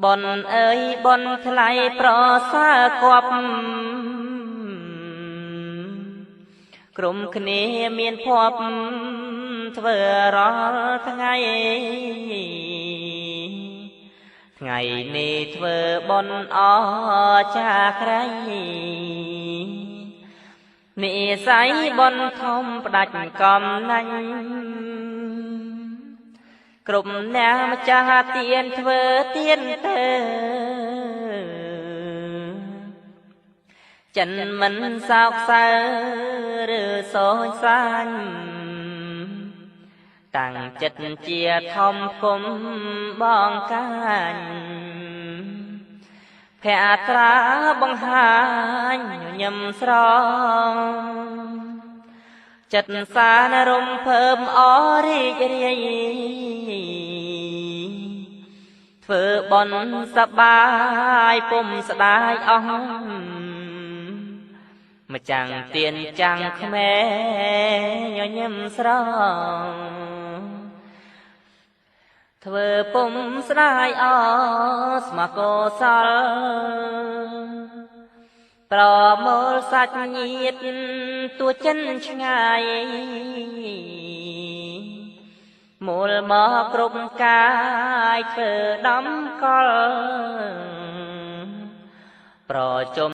បុណ្យអើយបុណ្យថ្លៃប្រសើរគប់ក្រុមគ្នាមានភ័ព្វធ្វើរាល់ថ្ងៃថ្ងៃនេះធ្វើបុណ្យអចាក្រៃនិស័យបុណ្យធំផ្ដាច់កំណាញ់គ្រប់អ្នកម្ចាស់ទានធ្វើទានទៅចិនមិនសោកសៅឬសោចសាញ់តាំងចិត្តជាធំគុំបងកាញ់ភក្ត្រាបង្ហាញញឹមស្រងចិត្តសានរំភើបអរីករាយធ្វើបុណ្យសប្បាយពុំស្ដាយអស់ម្ចាំងទៀនចាំងក្មេញញឹមស្រងធ្វើពុំស្ដាយអស្មកុសលប្រមូលសាច់ញាតទួចិនឆ្ងាយមូលមកគ្រប់កាយធ្វើដំកលប្រជុំ